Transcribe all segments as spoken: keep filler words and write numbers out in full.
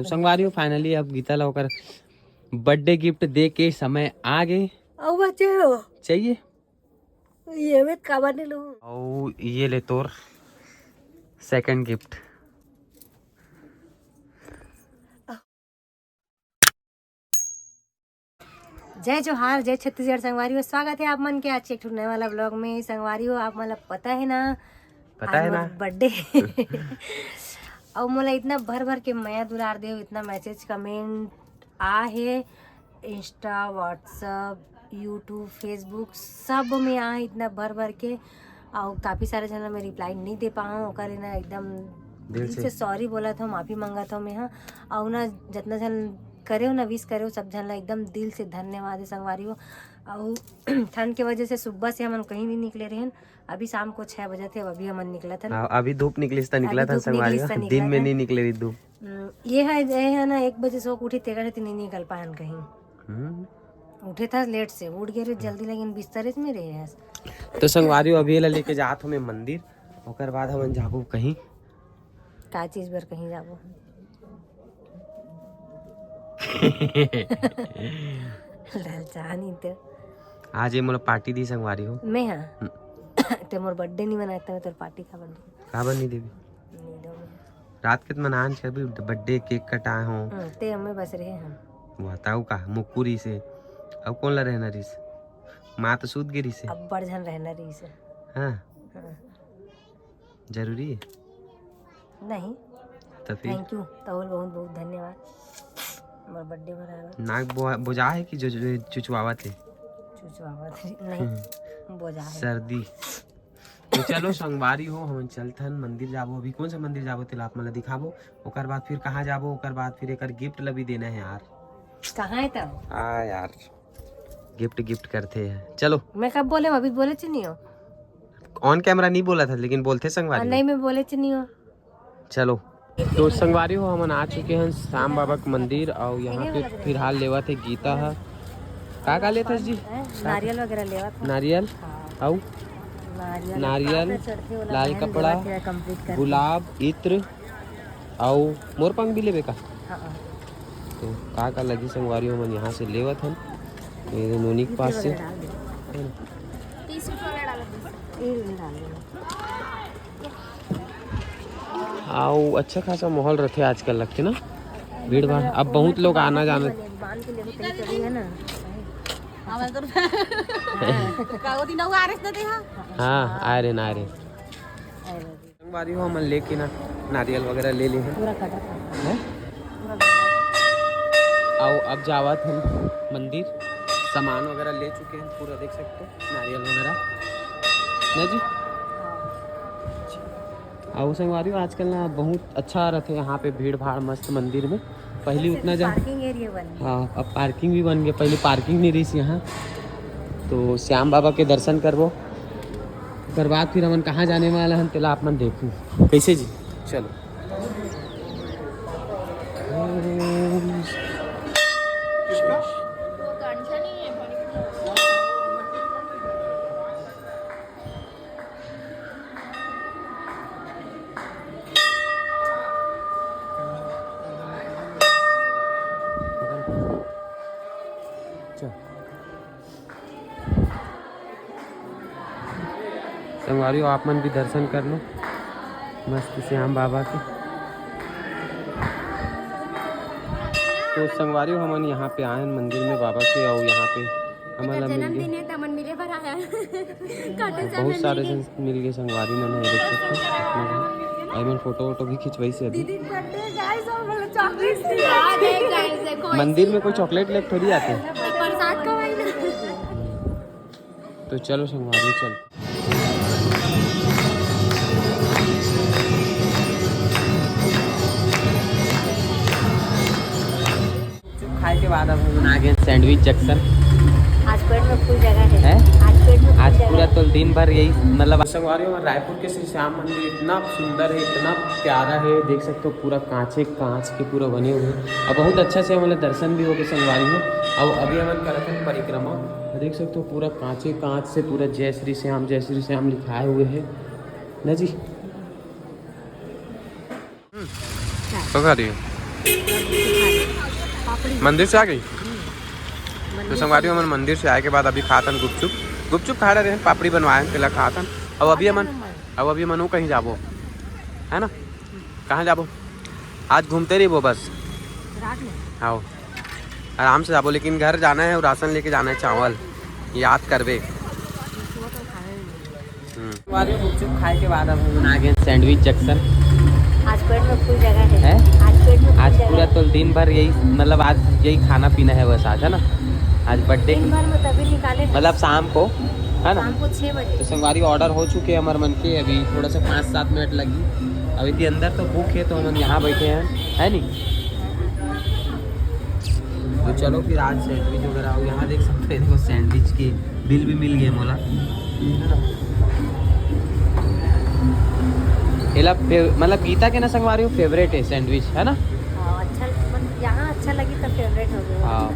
संगवारी हो, finally अब गीता ला ओकर बर्थडे गिफ्ट दे के समय आ गे। अउ बचे हो? चाहिए? ये में काबर नहीं लूं? अउ ये ले तोर सेकंड गिफ्ट। जय जोहार, जय छत्तीसगढ़ संगवारी हो, स्वागत है आप मन के आज के एक ठो नए वाला व्लॉग में। संगवारी हो, आप मन ला पता है ना, पता आज है मोर ना? बर्थडे। अउ मोला इतना भर भर के मया दुलार देव, इतना मैसेज कमेंट आ है, इंस्टा, व्हाट्सएप, यूट्यूब, फेसबुक, सब में आ है इतना भर भर के। अउ काफ़ी सारे झन ला मैं रिप्लाई नहीं दे पाऊँ, ओकर ना एकदम दिल दिल से। से सॉरी बोलत हूँ, माफ़ी मांगत हूँ मैं। हाँ, अउ ना जितना झन करे हो ना, विश करे हो, सब झन ला एकदम दिल से धन्यवाद है संगवारी हो। अउ ठंड के वजह से सुबह से हमन कहीं नहीं निकले रहन। अभी शाम को छः बजे थे, अभी हमन निकलत हन। हाँ, अभी धूप निकलिस त अभी निकलत हन धूप संगवारी निकलिस त हो। दिन निकलत में हन। नहीं निकले रही धूप। हम्म, ये है, ये है ना, एक बजे सो के उठी, तेकर सेती नहीं निकल पायन कहीं। हम्म। उठे था लेट से, उठ गए रहे जल्दी, लेकिन बिस्तरे में रहे हस। तो संगवारी हो, अभी एला लेके जात हूँ मैं मंदिर, ओकर बाद हमन जाबो कहीं। का चीज बर कहीं जाबो? ललचानी तो। आज ये मोला पार्टी दी संगवारी हो। मैं हाँ? हम्म। ते मोर बर्थडे नहीं मनाए, त मैं तोर पार्टी काबर दूँ? काबर नहीं देबी? नहीं दूँ। रात के त मनान छे, अभी बर्थडे केक कटाए हो। हम्म, ते हमें बस रहे हम। वो हताऊ का मुक्कू रहिस हे। अब कौन ला रहना रहिस? माँ तो सूत गे रहिस हे। अब्बड़ झन रहना रहिस हे। हाँ। हाँ। जरूरी है? नहीं। तो फिर? Thank you, तोल बहुत बहुत धन्यवाद। मोर बर्थडे मनाए बर। नाक बो-, बोजा है कि जो, जो चुचवावत है? चुचवावत है, नहीं, हम्म। बोजा है। सर्दी। तो चलो संगवारी हो, हमन चलथन मंदिर जाबो। अभी कौन सा मंदिर जाबो, तेला आप मन ला दिखाबो। ओकर बाद फिर कहाँ जाबो, ओकर बाद फिर एकर गिफ्ट ला भी देना है यार। कहाँ है तब? आ यार, गिफ्ट गिफ्ट करते हैं। चलो। मैं कब बोले, अभी बोले च नहीं हो। On camera नहीं बोला था, लेकिन बोलते संगवारी हाँ, हो। नहीं, मैं बोले च नहीं हो। चलो। तो संगवारी हो, हमन आ चुके हैं श्याम बाबा के मंदिर, अउ यहाँ पे फिलहाल लेवत है गीता है। का का लेत हस जी? हैं? नारियल वगैरह लेवत है। नारियल? हाँ। अउ? नारियल, नारियल, हाथ में चढ़ते वाला लाल बहन कपड़ा, लेवत है, complete करके। गुलाब, इत्र, अउ मोर पंख भी लेबे का? हाँ, हाँ। तो का का लगी संगवारी हो, हमन यहाँ से लेवत हन, ये नोनी के पास से। तीस रुपया वाला डाल दो। ये डाल दो। अउ अच्छा खासा माहौल रथे आजकल, लगथे ना, भीड़ भाड़। अब बहुत लोग आना जाना। बांध के लेके चली है ना। हाँ, तो का वो दिन हुआ आरएस दे दे, हाँ। हाँ, आ रहे ना, आ रहे। संगवारी हो, हमन लेके ना नारियल वगैरह ले लिए हैं। पूरा कटा था। हैं? पूरा कटा। अउ अब जावत हन मंदिर, सामान वगैरह ले चुके हैं पूरा, देख सकते हो नारियल वगैरह, ना जी? अउ संगवारी हो, आजकल ना बहुत अच्छा रहते यहाँ पे, भीड़ भाड़ मस्त मंदिर में। पहली उतना जा पार्किंग एरिया बन गया। हाँ, अब पार्किंग भी बन गया, पहले पार्किंग नहीं रहिस यहाँ। तो श्याम बाबा के दर्शन करबो, ओकर बाद फिर हमन कहाँ जाने वाला हन, तेला आप मन देखू। कैसे जी? चलो। चल। संगवारी हो, आप मन भी दर्शन कर लो मस्त श्याम बाबा के। तो संगवारी हो, हमन यहाँ पे आए हैं मंदिर में बाबा के, और यहाँ पे हमन ला मिल गए। जन्मदिन है, त हमन मिले बर आया है। काटे से बहुत सारे जन मिल गए संगवारी मन है, देख सकते हो अपना घर। आई मन फोटो वोटो भी खिंचवाई से अभी। दीदी के बर्थडे गाइस, और बोलो चॉकलेट दिया। हाँ, देख गाइस, देखो मंदिर में कोई चॉकलेट लेके थोड़ी आते हैं। तो प्रसाद खवाई ना। तो चलो संगवारी, चल। खाए के बाद अब हम आ गए सैंडविच जंक्शन। आज पेट में फुल जगह है। हैं? आज पेट में फुल आज जगह पूरा है। तो दिन भर यही, मतलब, संगवारी हो, रायपुर के श्री श्याम मंदिर इतना सुंदर है, इतना प्यारा है, देख सकते हो पूरा कांचे कांच के पूरा बने हुए हैं। और बहुत अच्छा से हमन ला दर्शन भी हो गए संगवारी हो। और अभी हमन करत हन परिक्रमा, देख सकते हो पूरा कांचे कांच से पूरा जय श्री श्याम, जय श्री श्याम लिखाए हुए है ना जी। पकड़ रही हो। मंदिर से आ गई। तो संगवारी हो, हमन मंदिर से आए के बाद अभी खात हन गुपचुप। गुपचुप खा रहे हैं, पापड़ी बनवाए हैं, तेला खात हन। अब अभी हमन, अब अभी हमन वो कहीं जाबो, है ना? कहाँ जाबो? आज घूमते रहिबो बस। रात में। हाँ, आराम से जाबो, लेकिन घर जाना है और राशन लेके जाना है, चावल, याद करबे। हम्म। हमारे गुपचुप खाए के बाद अब हम आ गए सैंडविच जंक्शन। आज पेट में फुल जगह है। हैं? आज पेट में फुल आज जगह पूरा है। तो दिन भर यही, मतलब आज यही खाना पीना है बस आज, है ना? आज बर्थडे, दिन भर में तभी निकाले हैं। मतलब शाम को, है ना? शाम को छः बजे। तो संगवारी, ऑर्डर हो चुके हैं हमारे मन के, अभी थोड़ा सा पाँच सात मिनट लगी। अभी के अंदर तो बुक है, तो हम यहाँ बैठे हैं, है नी? तो चलो फिर आज सैंडविच वगैरह हो, यहाँ देख सकते हैं, देखो सैंडविच की बिल भी मिल गया मोला। एला फेव-, मतलब गीता के ना संगवारी हो फेवरेट है सैंडविच, है ना? हाँ, अच्छा, मतलब यहाँ अच्छा लगी तो फेवरेट हो गया। हाँ,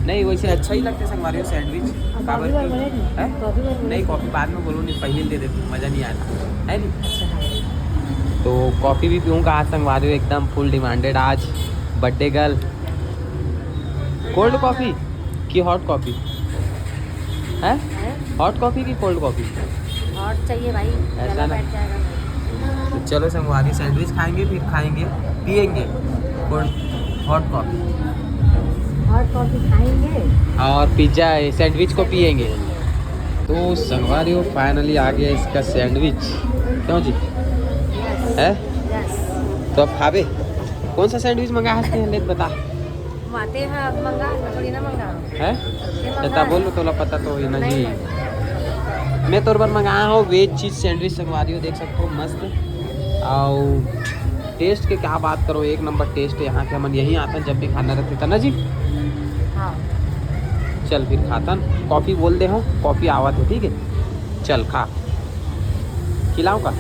नहीं वैसे अच्छा ही लगता है संगवारी हो सैंडविच। अब काबर कॉफी की, बने नहीं? हैं? कॉफी बने नहीं, नहीं? कॉफी बाद में बोलो, नहीं पहले दे दे, मजा नहीं आया, है नहीं? अच्छा, हाँ। तो कॉफी भी पीऊँगा आज संगवारी हो, एकदम फुल डिमांडेड आज बर्थडे गर्ल। कोल्ड कॉफी कि हॉट कॉफी है? हॉट कॉफी कि कोल्ड कॉफी? हॉट चाहिए भाई, ऐसा गला ना। बैठ जाएगा। तो चलो संगवारी, सैंडविच खाएंगे, फिर खाएंगे, पियेंगे cold, hot coffee. Hot coffee खाएंगे और पिज्जा, सैंडविच को पियेंगे। तो संगवारी हो, फाइनली आ गया इसका सैंडविच। क्यों जी? है? यस। तो अब खाबे? कौन सा सैंडविच मंगा हंसते हैं, लेत बता। माते हैं, अब मंगा, थोड़ी ना मंगा। है? ये तो मंगा ता है। बोल लो, तोला पता तो होई ना नहीं, जी। नहीं। मैं तोर बर मंगाया हूँ वेज चीज सैंडविच संगवारी हो, देख सकते हो मस्त। और टेस्ट के क्या बात करो, एक नंबर टेस्ट है यहाँ के। हमन यहीं आथन जब भी खाना रहते था ना जी। हाँ। चल फिर खाथन, कॉफी बोल दे हो, कॉफी आवत है, ठीक है? चल खा, खिलाऊं का?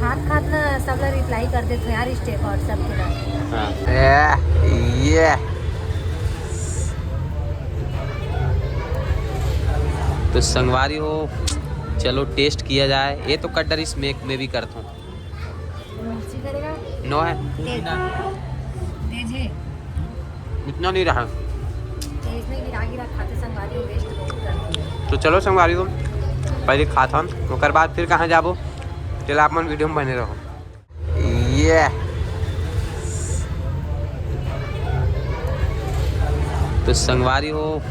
खात खात ना सब ला रिप्लाई कर देते यार, स्टेप और सब के ना। हाँ। ए, ये। तो संगवारी हो, चलो टेस्ट किया जाए। ये तो कट डरिस में, मैं भी करता हूँ। मिर्ची करेगा? नो है। तेज। तेज है। इतना नहीं रहा। तेज नहीं, गिरा गिरा खाते संगवारी हो, वेस्ट बहुत करते हैं। तो चलो संगवारी हो, पहले खात हन, ओकर बाद फिर कहाँ जाबो, तेला आप मन वीडियो में बने रहो। ये तो संगवारी हो,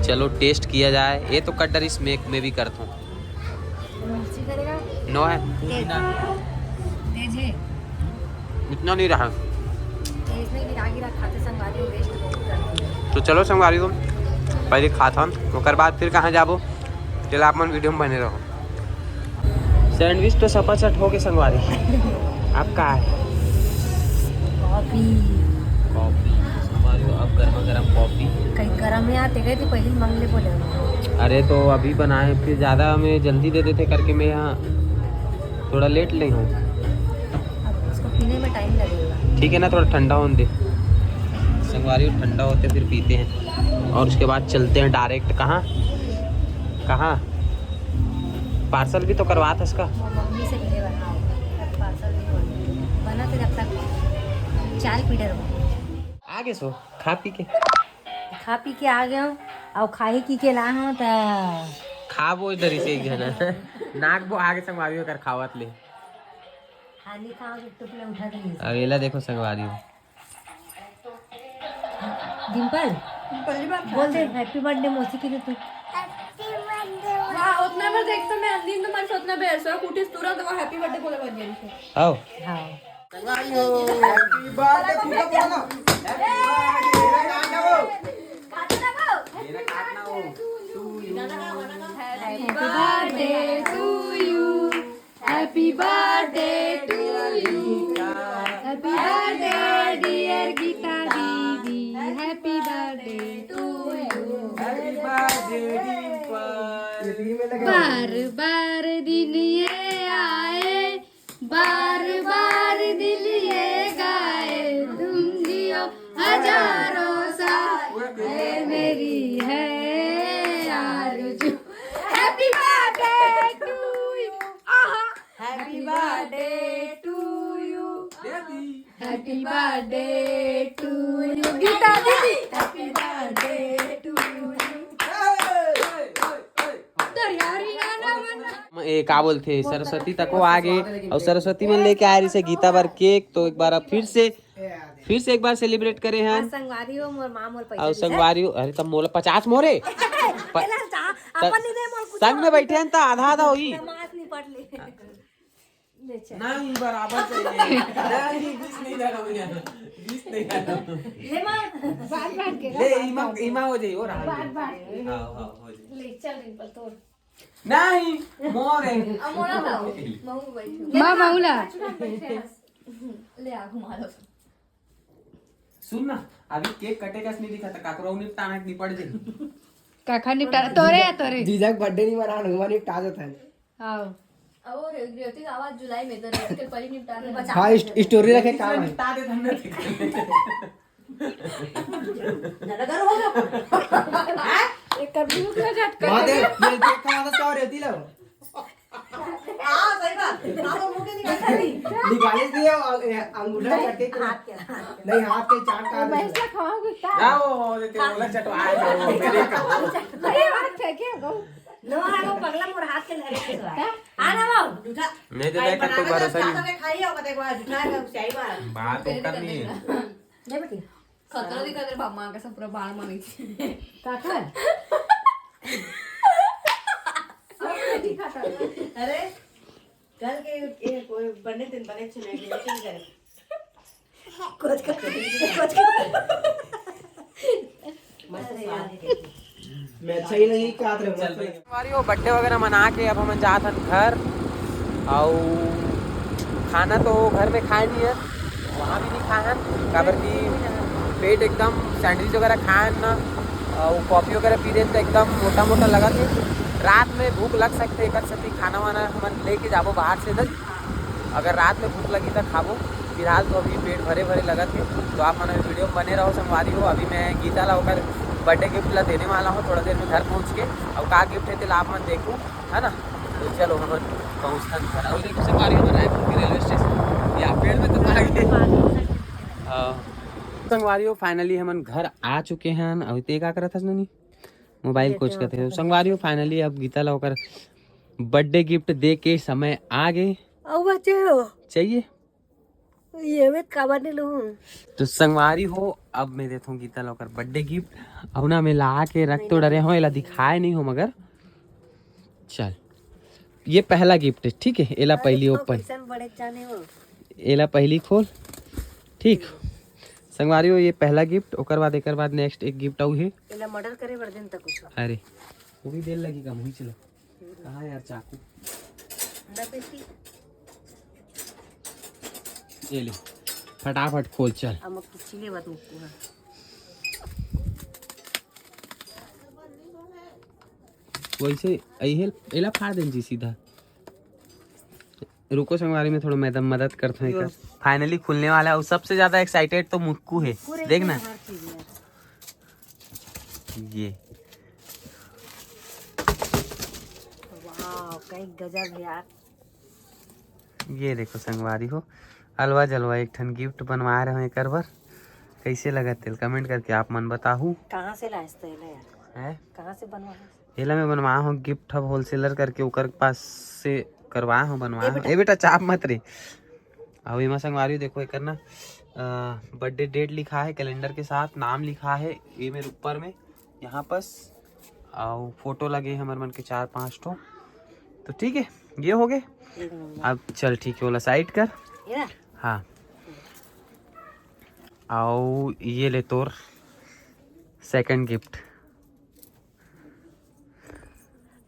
चलो टेस्ट किया जाए। ये तो कट डरिस में, मैं भी करता हूँ। मिर्ची करेगा? नो है। तेज। तेज है। इतना नहीं रहा। तेज नहीं, गिरा गिरा खाते संगवारी हो, वेस्ट बहुत करते हैं। तो चलो संगवारी हो, पहले खात हन, ओकर बाद फिर कहाँ जाबो, तेला आप मन वीडियो में बने रहो। सैंडविच तो सपाचट हो के संगवारी। आप का है? कॉफी। कॉफी। संगवारी हो, अब गर्मा गर्म कॉफी। कहीं गरम है आते गए थे, पहले मंग ले बोले। अरे तो अभी बनाए, फिर ज़्यादा हमें जल्दी दे देते करके मैं यहाँ थोड़ा लेट ले हूँ। अब उसको पीने में टाइम लगेगा। ठीक है ना, थोड़ा ठंडा होने दे संगवारी, ठंडा होते फिर पीते हैं और उसके बाद चलते हैं डायरेक्ट कहाँ, कहाँ? पार्सल भी तो करवा था इसका। वो मम्मी से मिले बना, पार्सल नहीं होता। बना तो जब तक चाय पी डरो। आगे सो खा पी के, खा पी के आ गया हूँ। और खाही की के ला हूँ तो खाबो इधर इसे एक जना। नाक बो आगे संगवारी कर खावत ले। खाली खाओ तो टुकले उठा देंगे। अब एला देखो संगवारी हो। डिम्पल, पहली बार बोल दे, हैप्पी बर्थडे मौसी की तो तू। हाँ, उतना बार देख तो मैं अंदीन तो मन से उतना बेर सो कुटिस तुरंत वो हैप्पी बर्थडे बोले बन गया। आओ। हाँ। Happy birthday, तुमको बोलो ना। Happy birthday, मेरा काटना हो। मेरा काटना हो। Happy birthday to you. Happy birthday to you. Happy birthday dear Gita दीदी। Happy birthday to you. Happy birthday, Dimple. बार बार दिन ये आए, बार बार दिल ये गाए, तुम जियो हजारों साल, है मेरी है आरज़ू। Happy birthday to you। आहा। Happy birthday to you। Happy birthday to ए, का बोलथे, सरस्वती तको आगे, अउ सरस्वती मन लेके आए रहिसे गीता बर केक, तो एक बार अब फिर से, फिर से एक बार सेलिब्रेट करे हन। संगवारी हो, मोर माँ मोर पैसा अउ दिस है। संगवारी हो, अरे, तब मोला पचास मोरे। प-, एला चा-, त-, अपन नहीं दे, मोर कुछ संग में बैठे हन, त आधा आधा होही। नमाज नहीं पढ़ ले। ले चल। नहीं, बराबर चाहिए। नहीं, बीस नहीं डालो भैया, बीस नहीं डालो। ले माँ। बांट बांट के ले, बांट इमा, बांट के। इमा हो जाइए, और हाँ। बांट बांट के। हाँ, हाँ, हो जाइए। ले चल, रिंपल, तोड़। नहीं, मोर है। अब मोला खाओ। महू बैठो। माँ, महू ला। ले आ, घुमा लो। सुन ना, अभी केक कटे कस नहीं दिखा, त काकरो निपटाना के निपट जाई। काखर निपटा, तोरे या तोरे। जीजा के बर्थडे नहीं मना, हनुमान निपटा देता है। आओ। अब वो रेवती का आवाज जुलाई में, तो रेवती के पहले निपटा दे। हाँ, इस-, स्टोरी रखे काम है। निपटा दे, धन्य थे। ज्यादा करो हो गया। एक कर भी रुक जा, झटका बात है, दे। ये केक खाना था, सौ रेवती लो। हाँ, सही बात। आप लोग मुंह के निकाल दे। निकाले दिए और, ए, अंगूठा नहीं, करके पूरा। हाथ के, हाथ के। नहीं, हाथ के चाट का वो भैंस का खाओगे क्या? ना, वो, वो देते, वो लग चटवाए, वो मेरे का। अरे, हाथ फेंके हो। नो, हाँ, वो पगला मोर हाथ के लगे के तो है। क्या? आ ना वो, जूठा। नहीं तो भाई, मैं बना करते के भरोसा तो नहीं। खाई हो, कते को जूठा है, सही बात। बात तो करनी है। ले बेटी। खतरा दिखा तेरे बाप माँ का सब पूरा बाल मांगी थी। काका। अरे, कल के, ये कोई बने दिन बने चले गए, लेकिन गए। कुछ का, कुछ का। मस्त स्वाद है। मैं अच्छा ही नहीं, क्या तरह चल भाई। हमारी वो बर्थडे वगैरह मना के अब हमन जात हन घर। अउ खाना तो घर में खाए नहीं है, वहाँ भी नहीं खाए हन, काबर कि पेट एकदम सैंडविच वगैरह खाए हन ना, अउ कॉफी वगैरह पी रहे तो एकदम मोटा मोटा लगा थे। रात में भूख लग सकते, एक सेती खाना वाना हमन लेके जाबो बाहर से इधर। अगर रात में भूख लगी तो खाबो, फिलहाल तो अभी पेट भरे भरे लगा थे। तो आप मन वीडियो में बने रहो संगवारी हो। अभी मैं गीता ला ओकर बर्थडे गिफ्ट ला देने वाला हूँ थोड़ा देर में घर पहुँच के। अब का गिफ्ट है तेला आप मन देखो, है ना? तो चलो हम पहुँचता हूँ घर। और देखो संगवारी हो, रायपुर के रेलवे स्टेशन या पेड़ में तो आ गए। हाँ। संगवारी हो, finally हमन घर आ चुके हैं। अभी ते का करत हस नोनी? मोबाइल कोच करते हो। संगवारी हो, finally अब गीता ला ओकर बर्थडे गिफ्ट दे के समय आ गए। अब बचे हो? चाहिए? ये में काबर नहीं लूँ? तो संगवारी हो, अब मैं देता हूँ गीता ला ओकर बर्थडे गिफ्ट। अब ना मैं ला के रख तो डरे हो, एला दिखाए नहीं हो मगर चल, ये पहला गिफ्ट है, ठीक है? एला अरे पहली तो ओपन, कैसन बड़े जाने हो? एला पहली खोल, ठीक? संगवारी हो, ये पहला गिफ्ट, ओकर बाद, एकर बाद नेक्स्ट एक गिफ्ट आऊ है। एला मर्डर करे बर दिन तक कुछ। अरे, वो भी देर लगी का, मुही चलो। कहाँ यार चाकू? ना बेटी। ये ले, फटाफट खोल, चल। अब मुक्की चीले बात मुक्कू है। वैसे यही एला फाड़ देन जी सीधा। रुको संगवारी, मैं थोड़ा मदद, मदद करता हूँ एकर। Finally खुलने वाला है और सबसे ज्यादा एक्साइटेड तो मुक्कू है। पूरे देख ना। हर चीज है। ये। वाह, कई गजब है यार। ये देखो संगवारी हो, अलवा जलवा एक ठन गिफ्ट बनवा रहे हो एकर बर। कैसे लगा तेल, कमेंट करके आप मन बताहू। कहाँ से लायस तो एला यार? हैं? कहाँ से बनवा है? एला मैं बनवाए हूँ गिफ्ट हब होलसेलर करके, ओकर पास से करवाए हूँ, बनवाए ए हूँ। बेटा। ए बेटा, चाप मत रे। अउ एमा संगवारी देखो, एकर ना, अ, बर्थडे डेट लिखा है कैलेंडर के साथ, नाम लिखा है ए मेरे ऊपर में, यहाँ पास, अउ फोटो लगे हैं हमर मन के चार पांच ठो। तो ठीक है, ये हो गए। एक नंबर। अब चल ठीक है, ओला साइड कर। ये ना? हाँ। अउ ये ले तोर second gift.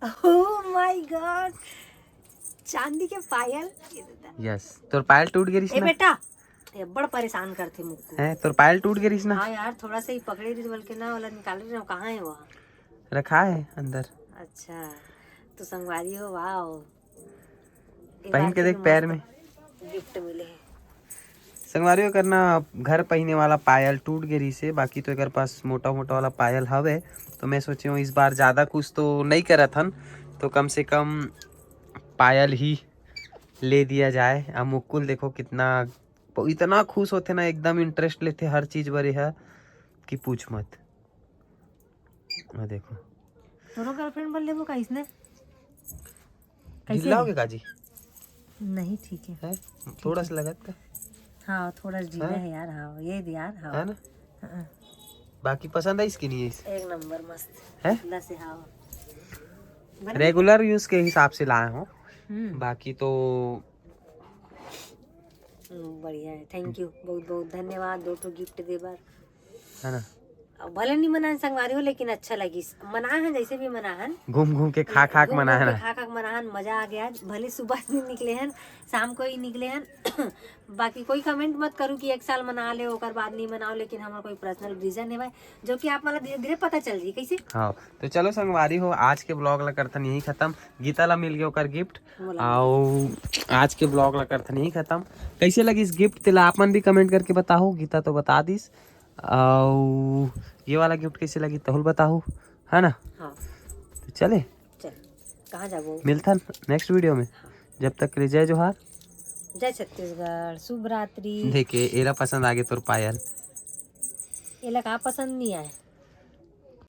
Oh my God, चांदी के पायल। ये दे दे। यस, तोर पायल टूट गे रिस ए ना? बेटा, ये बड़ परेशान करथे मुक्कू। हैं, तोर पायल टूट गे रिस ना? हाँ यार, थोड़ा सा ही पकड़े रिस, बल्कि ना वाला निकाले रहो, कहाँ है वो? रखा है अंदर। अच्छा, तो संगवारी हो, वाह। पहन के देख पैर में। गिफ्ट मिले है। संगवारी हो, एकर ना घर पहिने वाला पायल टूट गे रिहिसे, बाकी तो एकर पास मोटा मोटा वाला पायल हवे। तो मैं सोचे हूँ इस बार ज्यादा कुछ तो नहीं करत हन, तो कम से कम पायल ही ले दिया जाए। अब मुकुल देखो कितना, इतना खुश होथे ना, एकदम इंटरेस्ट लेथे हर चीज बर। एहा कि पूछ मत। आ देखो, तोरो गर्लफ्रेंड बन लेबो का इसने? कैसे ढीला हो गया काजी? नहीं, ठीक है। है, थोड़ा सा लगत का, हाँ, थोड़ा सा ढीला हाँ? है यार। हाँ, ये दे यार। हाँ, है ना? हाँ। बाकी पसंद आइस कि नहीं आइस? एक नंबर, मस्त। है? ढीला से, हाँ। बने? रेगुलर यूज के हिसाब से लाए हो, हम्म, बाकी तो हम्म, बढ़िया है। थैंक यू, बहुत बहुत धन्यवाद दो ठो गिफ्ट दे बर। है ना, अब भले नहीं मनाहन संगवारी हो, लेकिन अच्छा लगिस। मनाहन, जैसे भी मनाहन, घूम घूम के खा खा के घूम मना है घूम ना। के खा खा के मनाहन, मजा आ गया। आज भले सुबह दिन निकले हन, शाम को ही निकले हन। बाकी कोई कमेंट मत करू कि एक साल मना ले, ओकर बाद नहीं मनाओ, लेकिन हमारा कोई पर्सनल रीजन है भाई, जो कि आप मतलब धीरे धीरे पता चल जाई। कैसे? हाँ, तो चलो संगवारी हो, आज के ब्लॉग ला करथन यही खत्म। गीता ला मिल गया ओकर गिफ्ट, बोला। आओ आज के ब्लॉग ला करथन यही खत्म। कैसे लगिस गिफ्ट, तेला आप मन भी कमेंट करके बताओ। गीता तो बता दिस, आओ ये वाला गिफ्ट कैसे लगी तहुल बताओ, है ना? हाँ, तो चले, चल, कहाँ जाबो? मिलथन नेक्स्ट वीडियो में। जब तक के लिए जय जोहार। जय छत्तीसगढ़, शुभ रात्रि। देखे, एला पसंद आगे तोर पायल। एला का पसंद नहीं आए?